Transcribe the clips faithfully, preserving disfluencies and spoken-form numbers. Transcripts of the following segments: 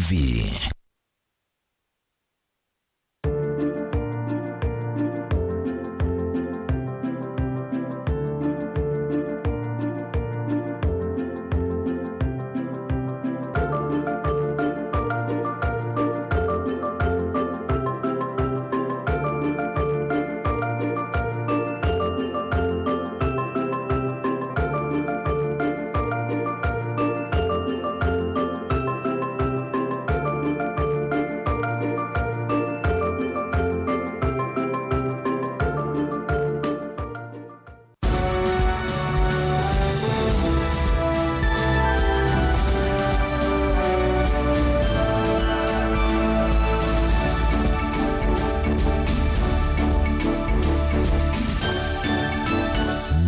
V.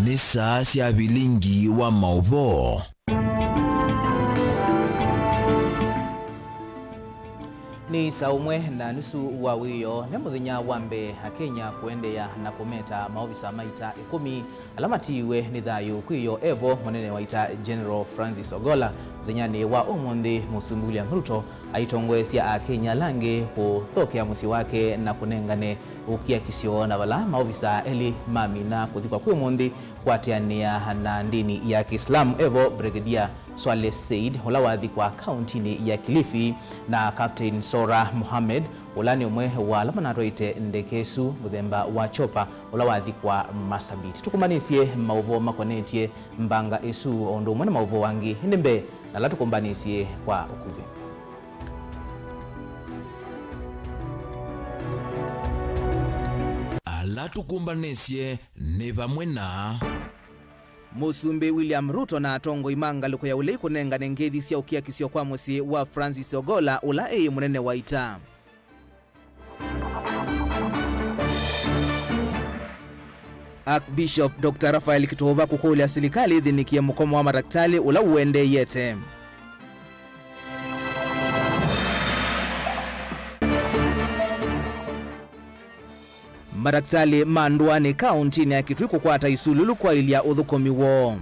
Nĩ saa sya vilingi wa maũvoo. Nĩ saa ũmwe na nusu wa wĩoo, nĩ mũthenya wa mbee Akenya kũendeea na kũmeta maovisa ma ita ĩkũmi ala matiiwe nĩ thayũ kwĩyo evo mũnene wa ita General Francis Ogolla. Mũthenyanĩ wa ũmũnthĩ, Mũsumbĩ William Ruto aitongoesya Akenya ala angĩ kũthokea mũsyĩ wake na kũnengane ũkiakisyo na vala maovisa elĩ mamina kũthikwa kwĩ ũmũnthĩ. Kũatĩanĩa na ndĩni ya Kĩislamu, evo Brigadier Swaleh Said, ũla wathikwa kauntinĩ ya Kilifi, na Captain Sora Mohamed, ũla nĩ ũmwe wa ala manatwaĩte ndeke ĩsu mũthemba wa chopper, ũla wathikwa Marsabit. Tũkũmbanĩsye maũvoo makonetye mbanga ĩsu o ũndũ ũmwe na maũvoo angĩ, ĩndĩ mbee na ala tũkũmbanĩsye kwa ũkuvĩ. Ala tũkũmbanĩsye nĩ vamwe na Mũsumbĩ William Ruto na atongoi ma ngalĩko ya ũlei kũnengane ngeithi sya ũkiakisyo kwa mũsyĩ wa Francis Ogolla, ũla ĩ mũnene wa ita. Archbishop Doctor Raphael Kituva kũkũlya silikalĩ ĩthĩnĩkĩe mũkomo wa matakĩtalĩ ũla ũendeeyete. Matakĩtalĩ ma ndũanĩ kaũntinĩ ya Kitui kũkwata isululu kwaĩlya ũthũkũmi woo.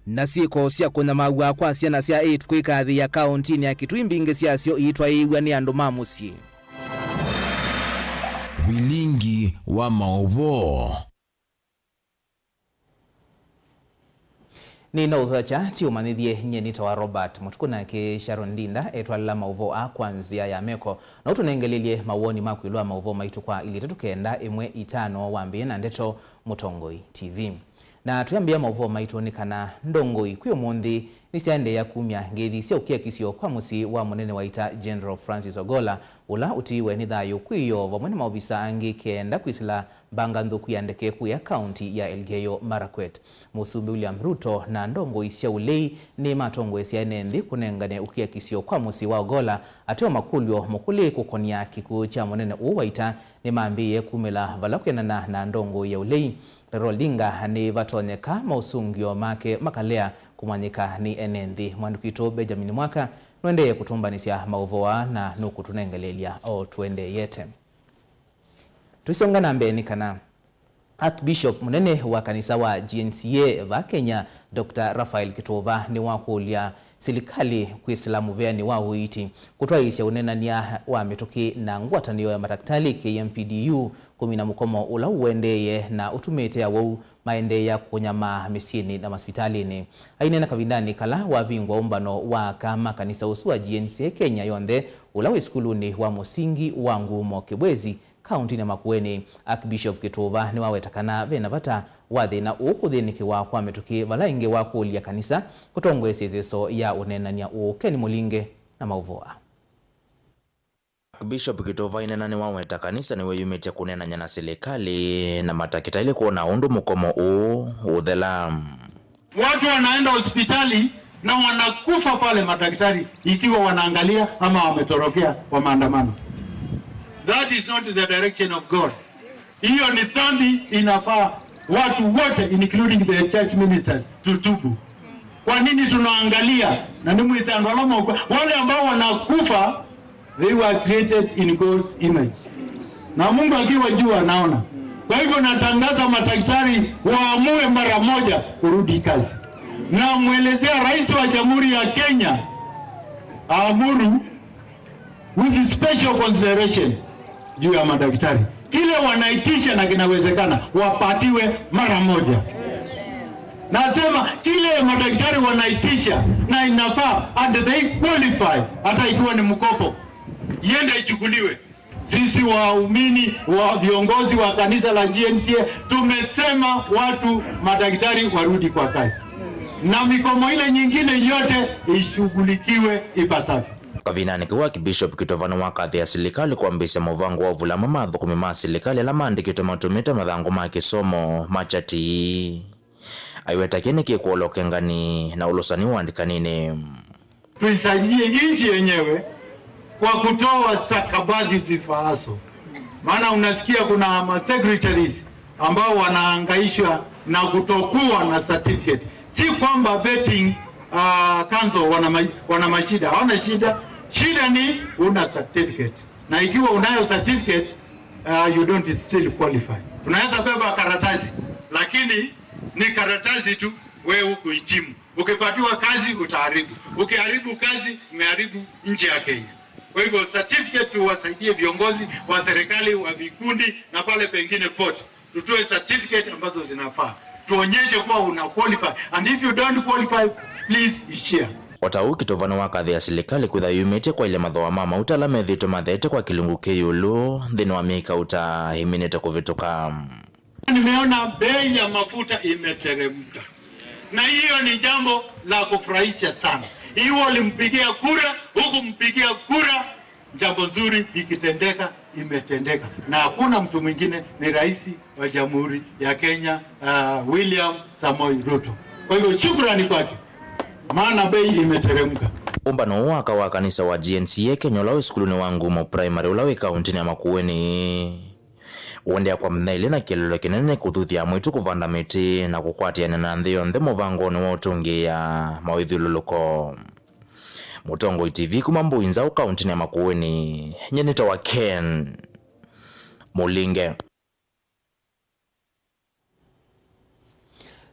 Na syĩko sya kũnyamaw'a kwa syana sya eĩtu kwĩkathĩĩa kaũntinĩ ya Kitui, mbingĩ syasyo iitwaĩĩw'a nĩ andũ ma mũsyĩ. Vilingi wa maũvoo. Nĩnaũthokya, ti ũmanyĩthye, nyie nĩtawa Robert Mũtukũ, nake Sharon Ndinda etwalĩla maũvoo aa kwa nzĩa ya meko. Na ũtũnengelelye mawoni maku ĩũlũ wa maũvoo maitũ kwa ilĩ itatũ kenda ĩmwe itano, wambĩĩe na ndeto, Mũtongoi T V. Na twĩambĩĩa maũvoo maitũ nĩ kana ndongoi kwĩ ũmũnthĩ nĩsyaendeea kumya ngeithi sya ũkiakisyo kwa mũsyĩ wa mũnene wa ita General Francis Ogolla, ũla ũtiiwe nĩ thayũ kwĩyoo vamwe na maovisa angĩ kenda kwĩsĩla mbanga nthũku ya ndeke kũya kaunti ya Elgeyo Marakwet. Mũsumbĩ William Ruto na ndongoi sya ũlei nĩmatongoesye ene nthĩ kũnengane ũkiakisyo kwa mũsyĩ wa Ogolla, ateo makũlyo mũkũlĩ kũkonya kĩkw'ũ kya mũnene ũũ wa ita nĩmambĩĩe kumĩla vala kwĩanana na ndongoi ya ũlei. Raila Odinga nĩvatonyeka maũsũngĩo make makalea kũmanyĩka nĩ ene nthĩ. Mwandĩki witũ Benjamin Mwaka nũendeeye kũtũmbanĩsya maũvoo aa na nũkũtũnengeleelya o tũendeeyete. Tũisonga na mbee nĩ kana Archbishop mũnene wa kanisa wa G N C A va Kenya, Doctor Raphael Kituva, nĩwakũlya silikalĩ kwĩsĩla mũveanĩ wa ũiiti kũtwaĩĩsya ũneenany'a wa mĩtũkĩ na ngwatanĩo ya matakĩtalĩ, K M P D U, kũmina mũkomo ũla ũendeeye na ũtumĩte awau maendeea kũnyamaa mĩsyĩnĩ na masivitalĩnĩ. Aineena kavindanĩ kala wavingwa ũmbano wa aka ma kanisa ũsu wa G N C A Kenya yonthe, ũla wĩ sukulunĩ wa mũsingi wa Ngumo Kibwezi, kauntinĩ ya Makueni, Archbishop Kituva nĩwaweta kana ve na vata wa thĩna ũũ kũthĩnĩkĩwa kwa mĩtũkĩ vala ĩngĩ wakũlya kanisa kũtongoesya ĩseso ya ũneenany'a ũũ. Ken Mũlinge na maũvoo aa. Archbishop Kituva ainena nĩwaweta kanisa nĩwĩyumĩtye kũneenany'a na silikalĩ na matakĩtalĩ kwona ũndũ mũkomo ũũ ũthela. Watu wanaenda hospitali na wanakufa pale, madaktari ikiwa wanaangalia ama wametorokea kwa maandamano. That is not the direction of God. Hiyo ni dhambi, inafaa watu wote, including the church ministers, tutubu. Kwa nini tunaangalia? Na nĩ mwĩsĩ andũ ala maũkw'a, wale ambao wanakufa, they were created in God's image. Na Mungu akiwa juu anaona. Kwa hivyo natangaza madaktari waamue mara moja kurudi kazi. Namwelezea Rais wa Jamhuri ya Kenya aamuru with special consideration juu ya madaktari. Kile wanaitisha na kinawezekana, wapatiwe mara moja. Nasema kile madaktari wanaitisha na inafaa, and they qualify, hata ikiwa ni mkopo, iende ichukuliwe. Sisi waumini, wa viongozi wa kanisa la G N C A, tumesema watu madaktari warudi kwa kazi. Na mikomo ile nyingine yote ishughulikiwe ipasavyo. Kavindanĩ kau, Archbishop Kitovani wakathĩa silikalĩ kwambĩĩsya mũvango wa ũvula amwe ma athũkũmi ma silikalĩ ala maandĩkĩtwe matũmĩte mathangũ ma kĩsomo ma chati. Aiweta kĩĩ nĩ kĩkwolokengani na ũlũsani wa andĩkaninĩ. Tuisaidie nchi yenyewe kwa kutoa stakabadhi zifaazo. Maana unasikia kuna ma secretaries ambao wanahangaishwa na kutokuwa na certificate. Si kwamba vetting, uh, council wana, ma- wana mashida, hawana shida. Shida ni una certificate, na ikiwa unayo certificate, uh, you don't still qualify. Tunaweza beba karatasi, lakini ni karatasi tu, wewe hukuhitimu. Ukipatiwa kazi, utaharibu. Ukiharibu kazi, umeharibu nchi ya Kenya. Kwa hivyo, certificate tuwasaidie viongozi wa serikali, wa vikundi na pale pengine pote. Tutoe certificate ambazo zinafaa. Tuonyeshe kuwa una qualify. And if you don't qualify, please ishia. O ta ũu, Kitovani wakathĩa silikalĩ kwĩtha yumĩtye kwaĩlya mathooa ma mauta ala methĩĩtwe matheete kwa kĩlungu kĩ ĩũlũ nthĩnĩ wa myei kauta ĩminĩte kũvĩtũka. Nimeona bei ya mafuta imeteremka. Na hiyo ni jambo la kufurahisha sana. Hiyo ulimpigia kura, hukumpigia kura, jambo nzuri likitendeka, imetendeka. Na hakuna mtu mwingine, ni rais wa Jamhuri ya Kenya, uh, William Samoei Ruto. Kwa hivyo shukrani kwake, maana bei imeteremka. Ũmbano ũũ wa aka wa kanisa wa G N C A Kenya ũla wĩ sukulunĩ wa Ngumo Primary ũla wĩ kauntinĩ ya Makueni ũendeea kwa mĩthenya ĩlĩ na kĩeleelo kĩnene nĩ kũthuthya amwe tu kũvanda mĩtĩ na kũkwatĩanĩa na nthĩ yonthe mũvangonĩ wa ũtũngĩĩa mawĩthyũlũlũko. Mũtongoi T V kuma Mbũi Nzaũ kauntinĩ ya Makueni, nyie nĩtawa Ken Mũlinge.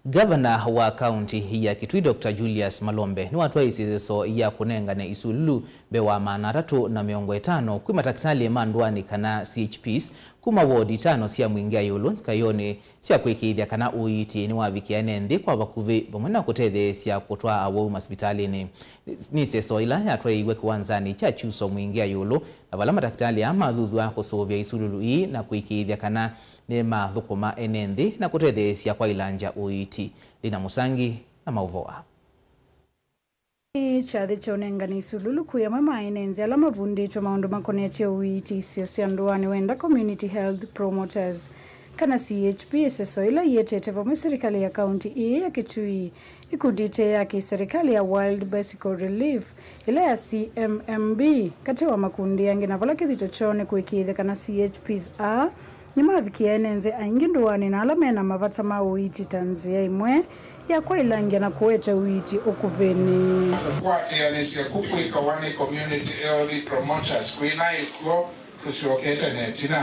Ngavana wa kaunti ya Kitui, Doctor Julius Malombe, nĩwatwaĩisye ĩseso ya kũnengane isululu mbee wa maana atatũ na mĩongo ĩtano kwĩ matakĩtalĩ ma ndũanĩ kana C H Ps kuma wodi itano sya Mwingĩ ya Ĩũlũ nzikaĩonĩ sya kũĩkĩĩthya kana ũiiti nĩwavikĩa ene nthĩ kwa vakuvĩ, vamwe na kũtetheesya kũtwaa awau masivitalĩnĩ. Nĩ ĩseso ĩla yatwaĩiwe kĩwanzanĩ kya Kyuso Mwingĩ ya Ĩũlũ, na vala matakĩtalĩ aa mathuthw'a kũsũvĩa isululu ii na kũĩkĩĩthya kana nĩmathũkũma ene nthĩ na kũtetheesya kwaĩlangya ũiiti. Lina Mũsangi na maũvoo aa. Nĩ kyathĩ kya ũnengani isululu kwĩ amwe ma ene nthĩ ala mavundĩtwe maũndũ makonetye ũiiti isio sya ndũanĩ wenda, community health promoters, kana C H P, ĩseso ĩla ietete vamwe silikalĩ ya kaunti ĩĩ ya Kitui, ikundi ĩte ya kĩserikali ya World Bicycle Relief, ĩla ya C M M B, katĩ wa makundi angĩ, na vala kĩthito kyoo nĩ kũĩkĩĩthya kana C H Ps aa nĩmavikĩa ene nthĩ aingĩ ndũanĩ na ala mena mavata ma ũiiti ta nzĩa ĩmwe ya kwaĩlangya na kũete ũiiti ũkuvĩnĩ. Kũkwatĩanĩsya ku kwĩkawa nĩ community health promoters kwĩ naĩ kw'o tũsyokete na ĩtina,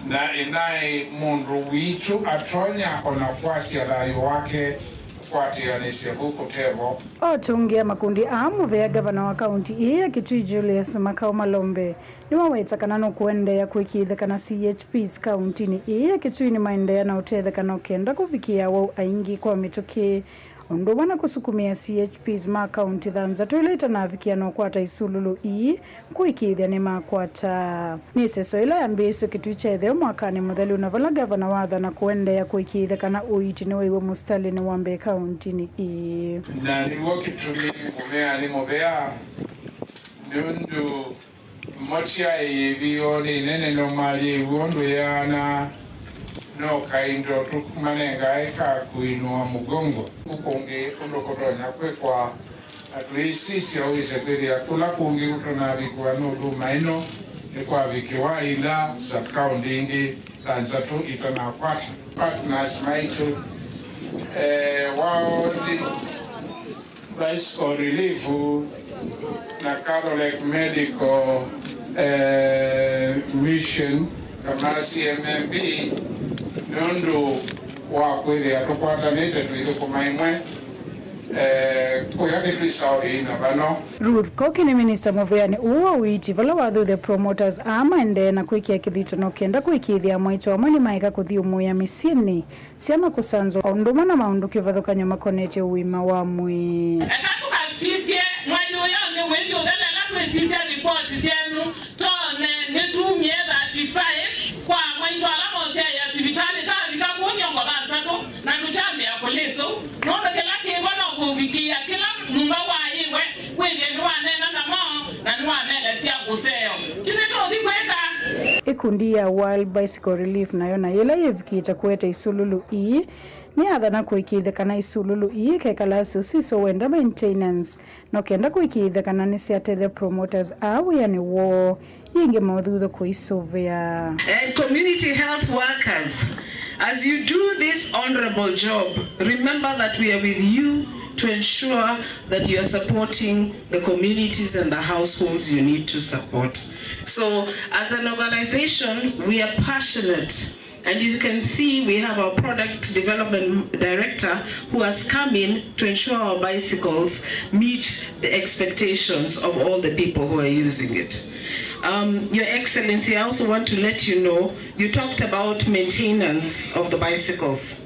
na ĩnaĩ mũndũ witũ atonya ona kwasya thayũ wake kũkwatĩanĩsya ku kũtevo. Atũngĩa makundi aa mũvea ngavana wa kaunti ĩĩ ya Kitui Julius Makau Malombe nĩwaweta kana nũkũendeea kũĩkĩĩthya kana C H Ps kauntinĩ ĩĩ ya Kitui nĩmaendeea na ũtethekano kenda kũvikĩa awau aingĩ kwa mĩtũkĩ, ũndũ ũmwe na kũsukumĩa C H Ps ma kaunti thanthatũ ila itanavikĩa na ũkwata isululu ii kũĩkĩĩthya nĩmakwata. Nĩ ĩseso ĩla yambĩĩiswe Kitui kya ĩtheo mwakanĩ mũthelu, na vala ngavana wathana kũendeea kũĩkĩĩthya kana ũiiti nĩwĩw'e mũsitalĩnĩ wa mbee kauntinĩ ĩĩ. Na nĩw'o kĩtumi ngũmea nĩ mũvea, nũndũ motyaĩĩvi yoo nĩ nene, no mayĩw'a ũndũ yaana, no kaindo tũmanengae ka kũinũa mũgongo. Kũkũngĩ ũndũ kũtonya kwĩkwa, na tũisisya ũisye kwĩthĩa kũla kũngĩ kũtanavikwa nũndũ maĩno nĩkwavikĩwa ila sub-county ingĩ thanthatũ itanakwata. Partners maitũ, eh, World Bicycle Relief na Catholic Medical, eh, Mission, kana C M M B, nũndũ wa kwĩthĩa tũkwatanĩte twĩthũkũma ĩmwe, Eh, kũya nĩtwĩsawa ĩina vano. Ruth Koki nĩ minista mũvĩanĩ ũũ wa ũiiti, vala wathuthya promoters aa maendee na kwĩkĩa kĩthito no kenda kũĩkĩĩthya amwaitũ amwe nĩmaeka kũthyũmũĩa mĩsyĩnĩ, syana kũsanzwa, o ũndũ ũmwe na maũndũ kĩvathũkany'o makonetye ũima wa mwĩĩ. Eka tũkasisye mwei ũyonĩ wĩthi ũthela ĩla twĩsisya livoti syenyu. Tone nĩtumie thirty-five kwa amwaitũ ala mosyaĩa sivitalĩ, tavika kũu mĩongo thanthatũ, na tũkyambĩĩa kũlĩsũ, nũndũ kĩla kĩvo no kũvikĩĩa kĩla nyũmba waĩwe, wĩthĩe nĩwaneena namo na nĩwamelesya ũseo. Ti nĩtũũthi kwĩka? Ĩkundi ya World Bicycle Relief nayo na yĩla yĩvikĩte kũete isululu ii, nĩyathana kũĩkĩĩthya kana isululu ii ikekalaa syũsisyo wenda maintenance. No kenda kũĩkĩĩthya kana nĩsyatethya promoters aa wĩanĩ woo, yĩngĩ maũthuthyo kũisũvĩa. And community health workers, as you do this honorable job, remember that we are with you to ensure that you are supporting the communities and the households you need to support. So, as an organization, we are passionate. And you can see we have our product development director who has come in to ensure our bicycles meet the expectations of all the people who are using it. Um, Your Excellency, I also want to let you know, you talked about maintenance of the bicycles.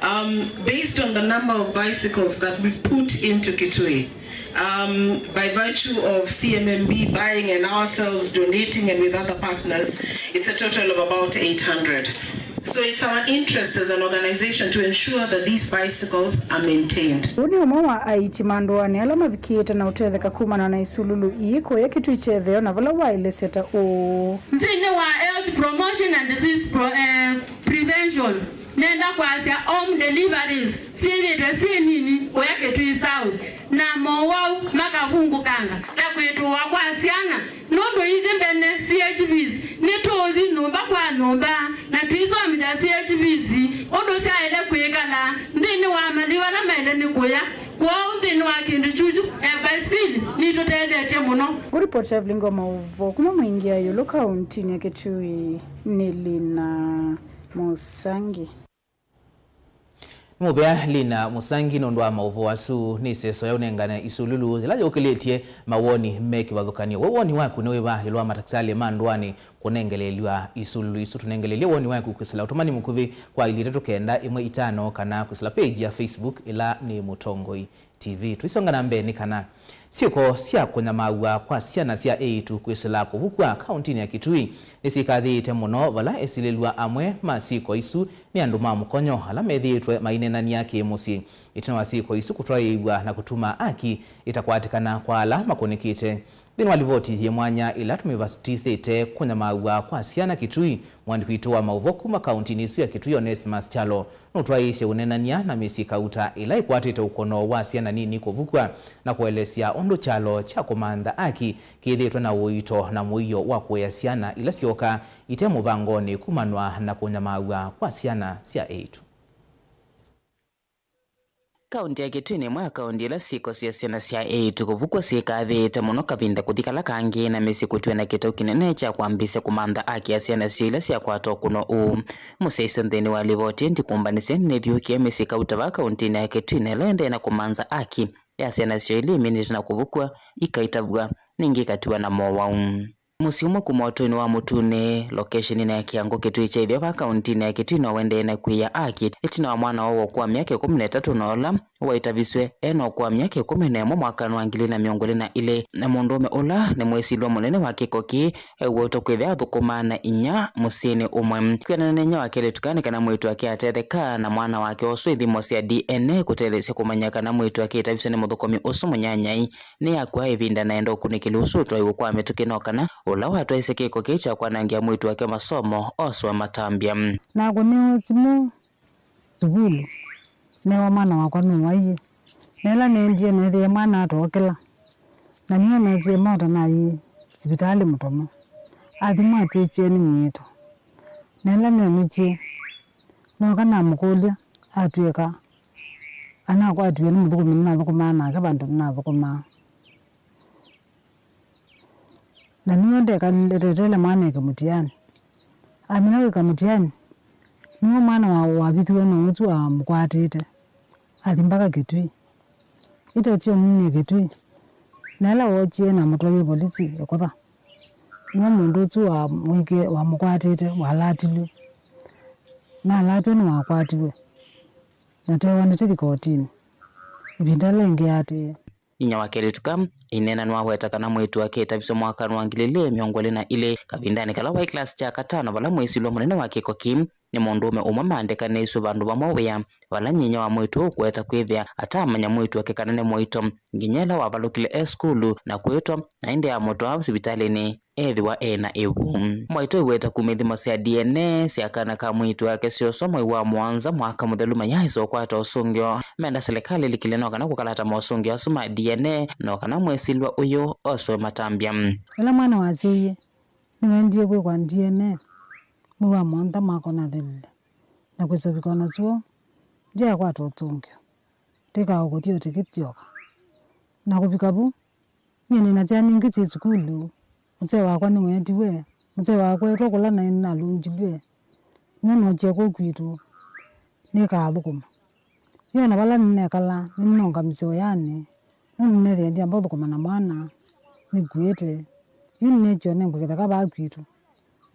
Um, based on the number of bicycles that we've put into Kitui, um, by virtue of C M M B buying and ourselves donating and with other partners, it's a total of about eight hundred. So it's our interest as an organization to ensure that these bicycles are maintained. Ũũ nĩ ũmwe wa aiti ma ndũanĩ ala mavikĩĩte na ũtetheka kumana na isululu ii kũya Kitui kyetheo, na vala waelesya ta ũũ. Nthĩnĩ wa health promotion and disease pro, eh, prevention, nenda kwasya home deliveries syĩthĩĩtwe syĩ nini kũya Kitui South, na mowau makavungũkanga na kwĩtũũa kwa syana, nũndũ ithyĩ mbene C H Vs nĩtũũthi nyũmba kwa nyũmba na tũisomethya C H Vs ũndũ syaĩle kwĩkala nthĩnĩ wa malĩu ala maĩle nĩ kũya. Kwoou nthĩnĩ wa kĩndũ kyuchu, e, baisikili nitũtethetye mũno. Ngũripoti Evelyn wa maũvoo kuma Mwingi ya ĩũlũ kauntinĩ ya Kitui nĩ Lina Mũsangi. Nĩ mũvea Lina Mũsangi nũndũ wa maũvoo asu. Nĩ ĩseso ya ũnengane isululu yĩla yũkĩlĩtye mawoni me kĩvathũkany'o. We woni waku nĩ wĩva ĩũlũ wa matakĩtalĩ ma ndũanĩ kũnengeleelw'a isululu isu? Tũnengeleelye woni waku kwĩsĩla ũtũmani mũkuvĩ kwa ilĩ itatũ kenda ĩmwe itano kana kwĩsĩla page ya Facebook ĩla nĩ Mũtongoi T V. Tũisonga na mbee nĩ kana syĩko sya kũnyamaaw'a kwa syana sya eĩtu kwĩsĩla kũvukw'a kauntinĩ ya Kitui nĩsyĩkathĩĩte mũno, vala esilĩlw'a amwe ma syĩko isu nĩ andũ ma mũkonyo ala methĩĩtwe maineenany'a kĩ-mũsyĩ. Ĩtina wa syĩko isu kũtwaĩĩw'a na kũtuma aki ĩtakwatĩkana kwa ala makũnĩkĩte. Nthĩnĩ wa livoti yĩ mwanya ĩla tũmĩvatĩsĩte kũnyamaaw'a kwa syana Kitui, mũandĩki witũ wa maũvoo kuma kauntinĩ ĩsu ya Kitui, Onesimus Kyalo, nũtwaĩĩsye ũneenany'a na mĩsyĩ kauta ĩla ĩkwatĩte ũkono wa syana nini kũvukw'a, na kũelesya ũndũ kyalo kya kũmantha aki kĩthĩĩtwe na ũito na mũio wa kũea syana ila syoka ite mũvangonĩ kumanwa na kũnyamaaw'a kwa syana sya eĩtu. Kaunti ya Kitui nĩ ĩmwe ya kaunti ila syĩko sya syana sya eĩtu kũvukw'a syĩkathĩĩte mũno kavinda kũthi kala kangĩ, na mĩsyĩ kũtw'e na kĩtau kĩnene kya kwambĩĩsya kũmantha aki ya syana syoo ila syakwata ũkũno ũũ. Mũsyaĩĩsyo nthĩnĩ wa livoti ĩĩ ndikũmbanĩsye nĩnĩthyũũkie mĩsyĩ kauta vaa kauntinĩ ya Kitui na ĩla ĩendee na kũmantha aki ya syana syoo ila iminĩte na kũvukw'a, ikaitavw'a, na ingĩ ikatiwa na mowau. Mũsyĩ ũmwe kuma ũtũinĩ wa Mũtunĩ, loketioninĩ ya Kĩango, Kitui kya ĩtheo vaa kauntinĩ ya Kitui no ũendee na kwĩya aki ĩtina wa mwana woo wa ũkũũ wa myaka ĩkũmi na ĩtatũ na ũla waitavisw'e e na ũkũũ wa myaka ĩkũmi na ĩmwe mwakanĩ wa ngili ilĩ na mĩongo ĩlĩ na ilĩ, na mũndũũme ũla nĩ mwĩsilwa mũnene wa kĩko kĩĩ ew'ootwe kwĩthĩa athũkũmaa na inyia mũsyĩnĩ ũmwe. Kwĩanana na inyia wa kelĩtu kaa nĩ kana mwĩĩtu wake atethekaa na mwana wake oswe ithimo sya D N A kũtetheesya kũmanya kana mwĩĩtu wake ĩtaviswe nĩ mũthũkũmi ũsu mũnyanyai nĩyakw'a ĩvinda na enda ũkunĩkĩli ũsu ũtwaiwe kwa mĩtũkĩ no kana ũla watwaisye kĩko kĩĩ kya kwanangĩa mwĩĩtu wake masomo oswe matambya. Nakũnĩwe simũ sukulu, neewa mwana wakwa nũwaie, na ĩla neendie neethĩie mwana atookĩla, na nĩwe noosie mota nathi sivitalĩ Mũtomo. Athimwa atw'ĩkie nĩ mũito, na ĩla nenũkie, nooka namũkũlya, atw'ĩka anakwatiwe nĩ mũthũkũmi nĩnathũkũmaa nake vandũ nĩnathũkũmaa. Na nĩwe ndekalile eteteele mwana eke mũtiani. Amina kwĩka mũtiani, nĩwe mwana wa wavithiwe na ũsu wamũkwatĩte, athi mbaka Kitui. Ĩtetye ũmumya Kĩtui, na ĩla wookie namũtwaie volisi ĩkũtha, nĩwe mũndũ ũsu wamwĩkie wamũkwatĩte walatilw'e. Nalatw'e nĩwakwatiwe na twewa nĩtũthi kotinĩ ĩvinda ĩla ĩngĩ yaatĩĩe. Inyia wa kelĩtu ka, aineena nĩwaweta kana mwĩĩtu wake ĩtavisye mwakanĩ wa ngili ilĩ mĩongo ĩlĩ na ilĩ, kavindanĩ kala waĩ kĩlasi kya katano, vala mwĩsilwa mũnene wa kĩko kĩĩ nĩ mũndũũme ũmwe maandĩkanĩisw'e vandũ vamwe wĩa, vala nyinyia wa mwĩĩtu ũũ ũkũweta kwĩthĩa ataamanya mwĩĩtu wake kana nĩ mũito, nginya ĩla wavalũkile e sukulu na kwĩtwa, na ĩndĩ amũtwaa sivitalĩnĩ eethĩwa e na ĩvu. Mwaitũ aiweta kuma ithimo sya D N A sya kana ka mwĩĩtu wake syooswa mwei wa mũonza mwaka mũthelu, mayaaĩsa ũkwata ũsũngĩo, menda silikalĩ ĩlikĩle no kana kũkalata mosũngĩo asu ma D N A no kana mwĩsilwa ũyũ oswe matambya. Ĩla mwana wasyaie, nĩwaendie kwĩkwa D N A mwei wa mũonza mwaka ũnathelile, na kwĩsovika o na syoo ndyakwata ũsũngĩo, ndĩkaũkũthi o tĩkĩtyoka. Na kũvika vu, nyie nĩ na syana ingĩ syĩ sukulu. Mũsee wakwa nĩweetiwe, mũsee wakwa etwa kũla naĩ nalũngilw'e, nĩwe nookie kũu kwitũ nĩkaathũkũma. Yu o na vala nĩnekalaa, nĩnũngamĩsye wĩanĩ, nũndũ nĩnethĩie ndyamba ũthũkũma na mwana nĩkuĩte. Yu nĩneekie o nengwe kĩtheka vaa kwitũ.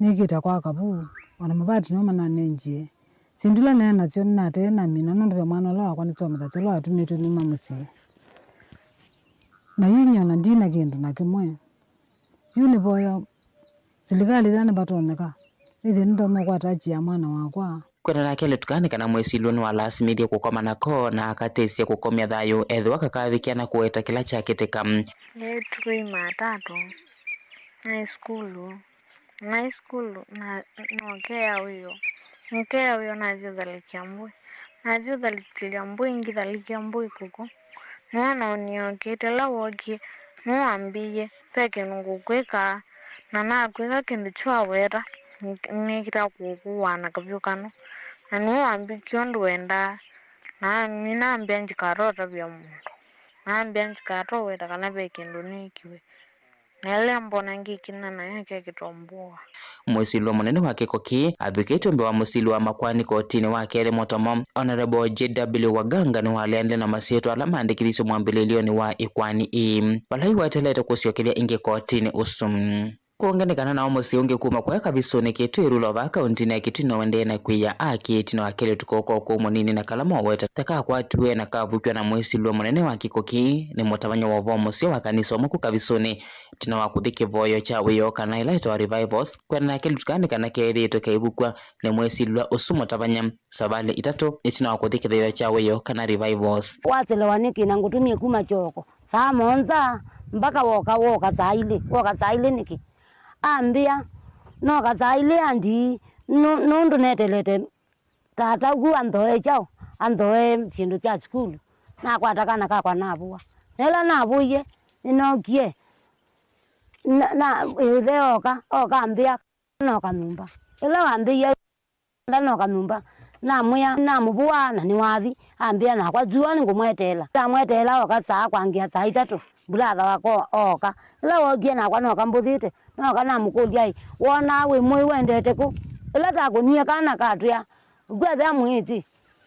Nĩkĩte kwa kavu, o na mavati nĩmo mananengie. Syĩndũ ila naĩ nasyo nĩnatee namina nũndũ ve mwana ũla wakwa nĩsomethasya ũla watumĩtwe numa mũsyĩ. Na yu nyie o na ndi na kĩndũ na kĩmwe. Yu nĩvoya silikalĩ yĩla nĩvatonyeka, nĩthĩe nĩtonya ũkwata akyia mwana wakwa. Kwenda nake Letukani kana mwĩsilwa nĩwalasimĩthie kũkoma nako na akatĩsya kũkomya thayũ ethĩwa kakavikĩa na kũweta kĩla kyakĩtĩka. Nĩ tukũ Imatatũ, naĩ sukulu, naĩ sukulu, na nokea wĩoo. Nokea wĩoo, nathi ũthalĩkya mbũi. Nathi ũthalĩkĩlya mbũi, ngĩthalĩkya mbũi kũkũ, nĩwona ũnĩ okĩte. Ũla wookie, nĩwambĩie, ve kĩndũ ngũkwĩka, na nakwĩka kĩndũ kyaweta, nĩkĩta kũkũaa na kavyũ kano. Na nĩwambĩkie ũndũ wendaa, na nĩnambĩa ndikatotavya mũndũ. Nambĩa ndikatoweta kana ve kĩndũ nĩkiwe. Na ĩla mbona ngĩkina nayo ĩkekĩtwa mbũa. Mwĩsilwa mũnene wa kĩko kĩĩ avikĩtwe mbee wa mũsili wa makoani kotinĩ wa kelĩ mũtomo, Honorable J W Waganga nĩwaleanile na masyĩtwa ala maandĩkĩthisye mwambĩlĩlyonĩ wa ĩkoani ĩĩ, vala iwetelete kũsyokelya ĩngĩ kotinĩ ũsu. Kũngĩ nĩ kana nao mũsyĩ ũngĩ kuma kũya Kavisũnĩ Kĩtui Rulo vaa kauntinĩ ya Kitui nĩwaendee na kwĩya aki ĩtina wa kelĩtu koo ka ũkũũ mũnini na kala moweta ta kakwatiwe na kavukw'a na mwĩsilwa mũnene wa kĩko kĩĩ nĩ mũtavany'a wa ũvoo mũseo wa kanisa ũmwe ku Kavisũnĩ. Ĩtina wa kũthi kĩvoyo kya wĩoo kana ĩla ĩtawa revivals, kwenda na kelĩtu kaa nĩ kana keethĩĩtwe kaivukw'a nĩ mwĩsilwa ũsu mũtavany'a savalĩ itatũ ĩtina wa kũthi kĩthĩo kya wĩoo kana revivals. Waselewa nĩkĩ na ngũtumie kuma kyoko saa mũonza mpaka woka, woka saa ilĩ? Woka saa ilĩ nĩkĩ? Ambĩa, nooka saa ilĩ andi, nũ-, nũndũ netelete tata ũku anthoe kyaũ, anthoe syĩndũ sya sukulu. Nakwata kana kakwa navũa. Na ĩla navũie, nĩnookie, na, na, ĩthe oka, oka ambĩa, nooka nyũmba. Ĩla wambĩie, ndanoka nyũmba. Namwĩa, namũvũa na nĩwathi. Ambĩa, nakwa sua nĩngũmweteela. Ndamweteela oka saa kwangĩa saa itatũ, mbulatha wakwa ooka. Ĩla wookie nakwa nooka mbũthĩte. Nooka namũkũlya, "Ĩ, wonaa wĩ mũĩ wendete kũ?" Ĩla takũnie kana katwĩa, ũkwethĩa mwĩĩti,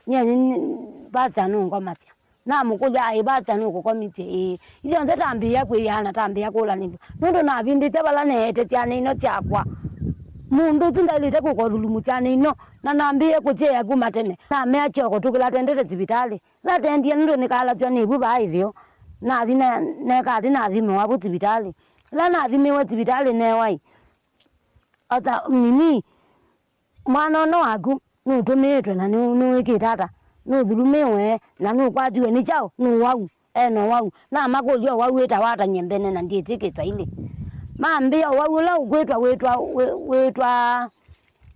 nyie nĩ, nĩ, pastor nũngomasya. Namũkũlya, "Ĩ, pastor nũkũkomisye?" Ĩĩ. Ithyonthe tambĩĩa kwĩyana, tambĩĩa kũlanĩlw'a. Nũndũ navindĩte vala neete syana ino syakwa. Mũndũ ũsu ndaĩlĩte kũka ũthulumu syana ino, na nambĩĩe kũsyeea kuma tene. Namea kyoko tũkĩla tendete sivitalĩ. Ĩla tendie nũndũ nĩkalasywa nĩ vu vaa ĩtheo. Nathi ne-, neka ati nathimĩwa vu sivitalĩ. Ĩla nathimĩwe sivitalĩ neewa-ĩ, ota nini, mwana ũno waku nũtũmĩĩtwe na nũ-, nũĩkĩte ata? Nũthulumĩwe na nũkwatiwe nĩ kyaũ? Nĩ ũwau. E na ũwau. Namakũlya ũwau wĩtawa ata nyie mbene na ndyĩtĩkĩta ilĩ. Mambĩa ũwau ũla ũkwĩtwa, wĩtwa, wĩ-, wĩtwa,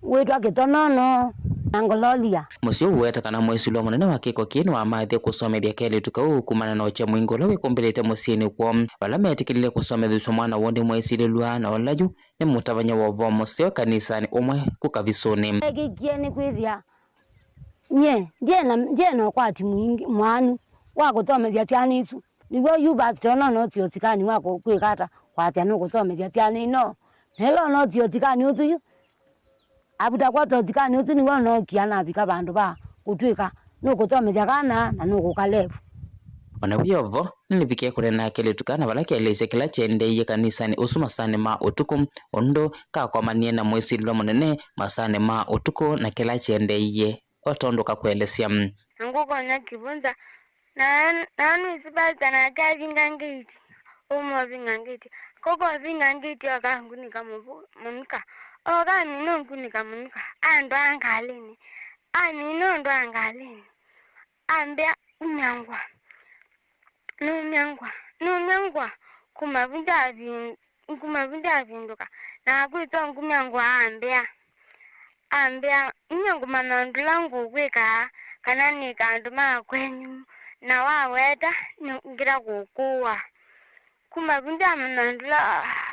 wĩtwa kĩtonono na ngololia. Mũsyĩ ũũ ũweta kana mwĩsilwa mũnene wa kĩko kĩĩ nĩwamathie kũsomethya kelĩtu kau kumana na ũkya mwingĩ ũla wĩkũmbĩlĩte mũsyĩnĩ kwoo, vala metĩkĩlile kũsomethesya mwana woo nĩ mwĩsilĩlw'a na ũla yu nĩ mũtavany'a wa ũvoo mũseo kanisanĩ ũmwe ku Kavisũnĩ. Ekĩkie nĩ kwĩthĩa nyie ndyĩ na, ndyĩ na ũkwati mwingĩ mwanu wa kũtomethya syana isu. Nĩw'o yu pastor ũno nosie ũsikani wa kũ-, kwĩka ata, kwasya nũkũtomethya syana ino. Na ĩla ũnosie ũsikani ũsu yu, avuta kwata ũsikani ũsu nĩw'o nookie navika vandũ va kũtw'ĩka nũkũtomethya kana na nũkũka levu. O na wĩ o vo, nĩnĩvikie kũneena na kelĩtu kana vala keelĩsye kĩla kyendeeie kanisanĩ ũsu masaanĩ ma ũtukũ, ũndũ kakomanie na mwĩsilĩlwa mũnene masaanĩ ma ũtukũ na kĩla kyendeeie, o tondũ kakũelesya. Na ngũkonya kĩvũnza, na, na nĩsĩ pastor nake avinga ngĩti, ũmwe ũvinga ngĩti, kũka ũvinga ngĩti, oka ngunĩka mũvu-, mũnuka, oka amina ũngunĩka mũnuka, andwaa ngalĩnĩ, amina ũndwaa ngalĩnĩ, ambĩa, "Umya ngũa, nũmya ngũa, nũmya ngũa." Kuma vu ndyavi-, kuma vu ndyavindũka, na akwĩtwa ngumya ngũa ambĩa, ambĩa, "Nyie ngũmanya ũndũ ũla ngũkwĩka, kana nĩka andũ ma kwenyu, na waweta, nĩngĩla kũkũa." Kuma vu ndyamanya ũndũ ũla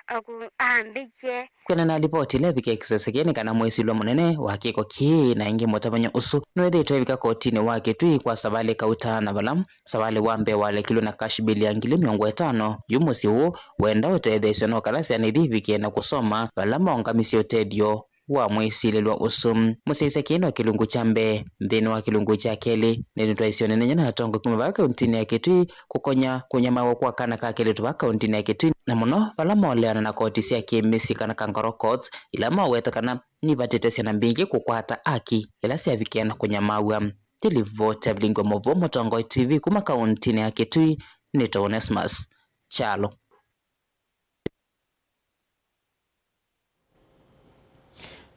aku-, ambĩkie. Kwĩanana na livoti ĩla ĩvikie kĩsesekenĩ kana mwĩsilwa mũnene wa kĩko kĩĩ na ĩngĩ mũtavany'a ũsu nĩwĩthĩĩtwe ĩvika kotinĩ wa Kĩtui kwa Savalĩ Kauta, na vala Savalĩ wa mbee walekilwe na cash bill ya ngili mĩongo ĩtano. Yu mũsyĩ ũũ wenda ũtetheesyo no kana syana ithi ivikie na kũsoma vala maũngamisye ũtethyo wa mwĩsilĩlwa ũsu. Mũsyaĩĩsya kĩĩ no kĩlungu kya mbee. Nthĩnĩ wa kĩlungu kya kelĩ, nĩnĩtwaisye ũnenenya na atongoi kuma vaa kauntinĩ ya Kĩtui kũkonya kũnyamaaw'a kwa kana ka kelĩtu vaa kauntinĩ ya Kĩtui, na mũno vala moleana na koti sya kĩ-mĩsyĩ kana kangaroo courts, ila maweta kana nivatĩte syana mbingĩ kũkwata aki ĩla syavikie na kũnyamaaw'a. Ti livoti ya Vilingwe Mũvoo, Mũtongoi T V kuma kauntinĩ ya Kĩtui, nĩtawa Onesmus Kyalo.